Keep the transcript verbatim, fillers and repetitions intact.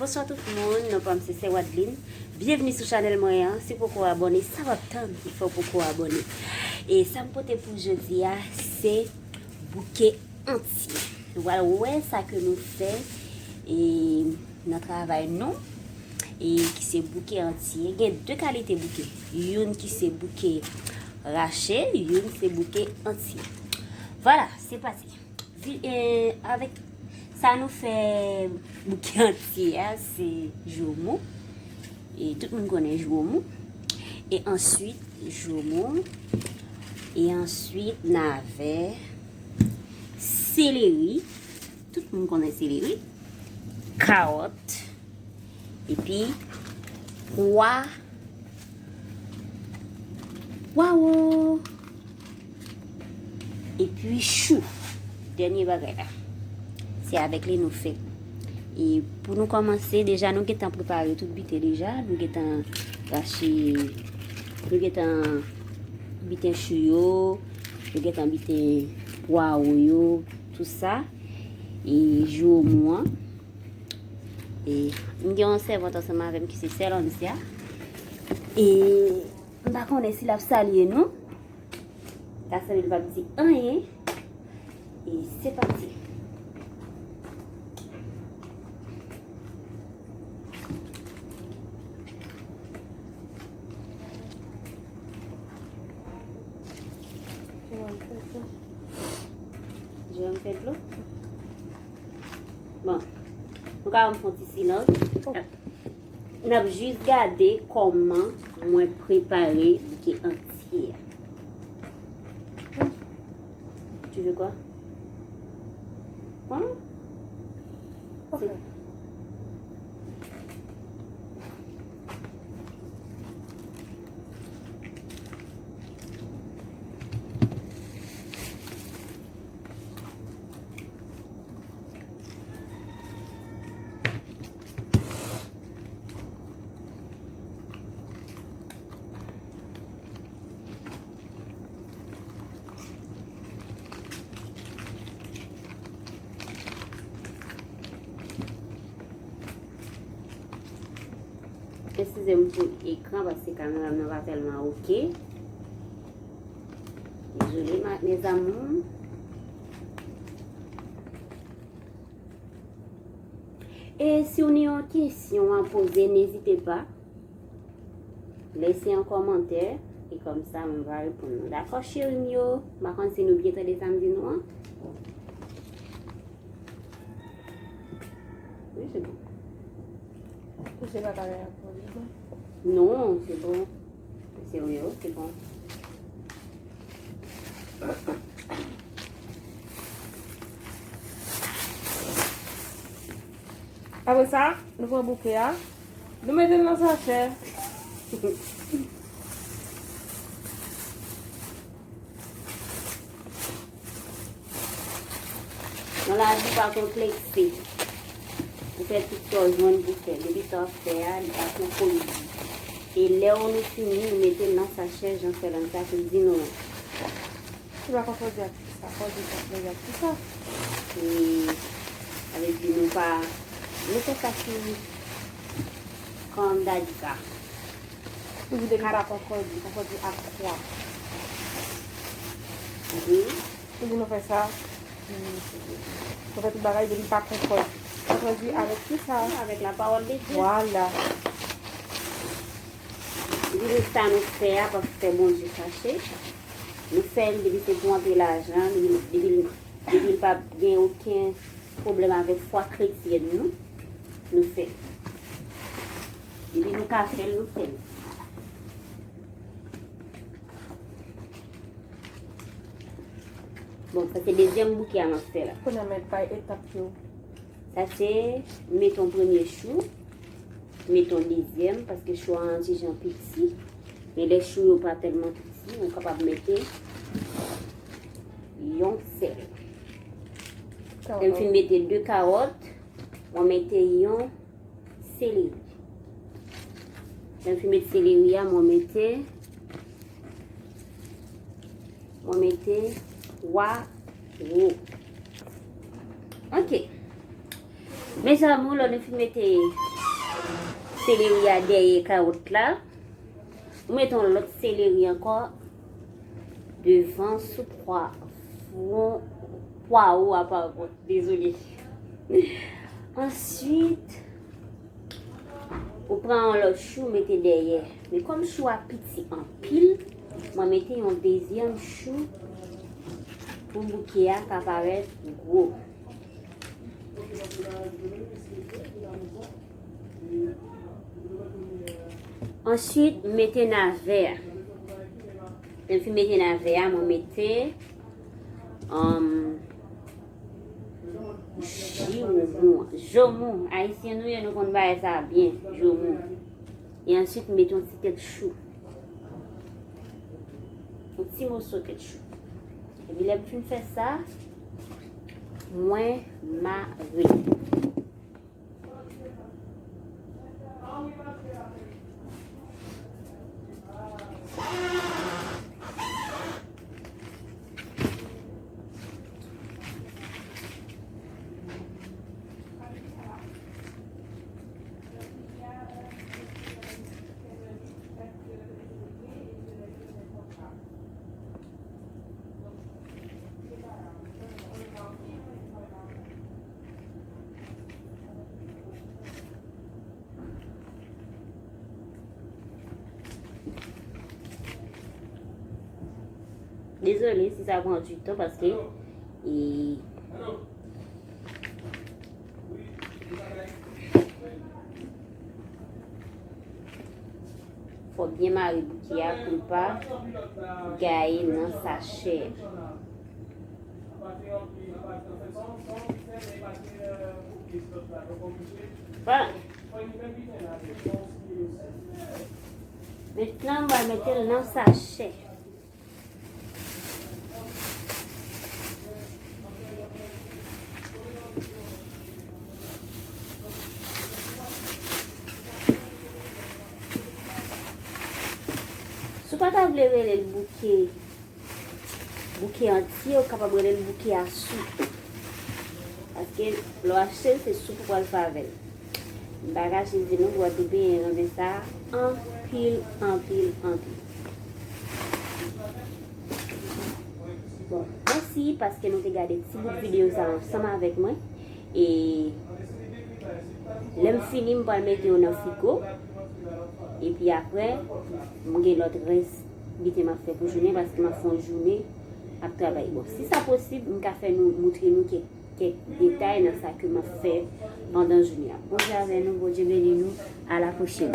Bonswa tout moun, non pa m se Sè Wadeline. Byenvni sou chanèl mwen an. Si w poko abòne, sa w ap tann ki fè w poko abòne? E sa m pote pou jodi a, se bouke antye. Nou pral wè sa ke nou fè e nan travay nou e ki se bouke antye. Gen de kalite bouke. Youn ki se bouke rache, youn se bouke antye. Vwala, se pati. Vi- e, avèk sa nou fè bouke antye a, se jwomou. E tout moun konnen jwomou. E answit, jwomou. E answit, n avè seleri. Tout moun konnen seleri. Kawòt. Epi pwa, pwawo. Epi chou. Dènye bagay la. Se avèk li nou fè. E pou nou kòmanse, deja nou gentan prepare tout biten deja. Nou gentan rache, nou gentan biten chou yo, nou gentan biten pwawo yo, tout sa. E jwomou an. E m gen yon sèvant ansanm avè m ki se Sè Lancia. E m pa konnen si l ap salye nou. Sa sanble l p ap di anyen. E se pati. Jèm fè dlo. Bon, nou ka ban m fè yon ti silans. N ap jis gade kòman mwen prepare bouke antye a. Tu veux quoi? Hein? Ok. Eskize m pou ekran paske kamera m nan pa tèlman oke. Dezole, ma- mes amours. E si w ni yon kesyon a poze, n'hésitez pas. Lese yon kòmantè e kòmsa mwen va reponn nou. Dakò, cheri m yo? M pa konn si nou byen tande sa m di nou an. Wi, se bon. Ou se pa kare a pou li, bon? Non, se bon. Se wi, se bon. Apre sa, nou pran bouke a, nou mete l nan sachè. Nan lavi, pa konplekse. Ou fè tout sa w jwenn pou fè. Depi sa w ap fè a, li pa twò kolizyon. E lè w nou fini, nou mete l nan sachè, jan Sè Lancia te di nou an. Ou pa konn fò di ak kisa, fò di konplekse ak kisa. E avèk di nou pa, nou fè sa ki kòm dadika. Ou di depi pa konn fò di, konn fò di ak kwa. Mhm. Pou di nou fè sa, nou fè tout bagay depi pa konn fò di. Konn fò di avèk kisa? Avèk la parole de Dieu. Vwala. Depi nou sa nou fè a, pa fè Bondye fache. Nou fè l depi se pou antre lajan, depi, depi, depi l pa gen okenn pwoblèm avèk fwa kretyèn nou, nou fè l. Depi nou ka fè l, nou fè l. Bon, sa se dezyèm bouke a m ap fè la. Kounye a m ap bay etap yo. Sa se, mete yon premye chou, mete yon dezyèm, paske chou a yon ti jan piti. Men lè chou yo pa tèlman piti, ou kapab mete yon sèl. Lè m fin mete de kawòt, mwen mete yon seleri. Lè m fin mete seleri a, mwen mete, mwen mete pwawo. Ok. Mes amours, lè nou fin mete Seleri a dèyè kawòt la. Ou mete yon lòt seleri ankò devan sou pwa, fwon pwa ou a pa kont. Dezole. Answit, ou pran yon lòt chou, mete dèyè. Men kòm chou a piti anpil, mwen mete yon dezyèm chou pou bouke a ka parèt gwo. Answit, m mete navè a. Lè m fin mete navè a, mwen mete, um, ji woumou. Jomou. Ayisyen nou ye, nou konn bagay sa a byen. Jomou. E answit, m mete yon ti tèt chou. Yon ti moso tèt chou. Epi lè m fin fè sa, mwen mare. Dezole si sa pran du tan paske e, fò byen mare bouke a pou l pa gaye nan sachè. Bon. Mentnan, m va mete l nan sachè. Si w pa ta vle rele l bouke, bouke antye, ou kapab rele l bouke a soup. Paske lè w achte l, se soup ou pral fè avè l. M pa kache di nou, Gwadloupéyen renmen sa anpil, anpil, anpil. Bon, mèsi paske nou te gade ti bout videyo sa ansanm avèk mwen. E lè m fini, m pral mete yo nan frigo. Epi apre, m gen lòt rès biten m ap fè pou jounen, paske m ap fè yon jounen ap travay. Bon, si sa posib, m ka fè nou, moutre nou kèk, kèk detay nan sa ke m ap fè pandan jounen an. Bondye avè nou, Bondye beni nou, a la pwochèn.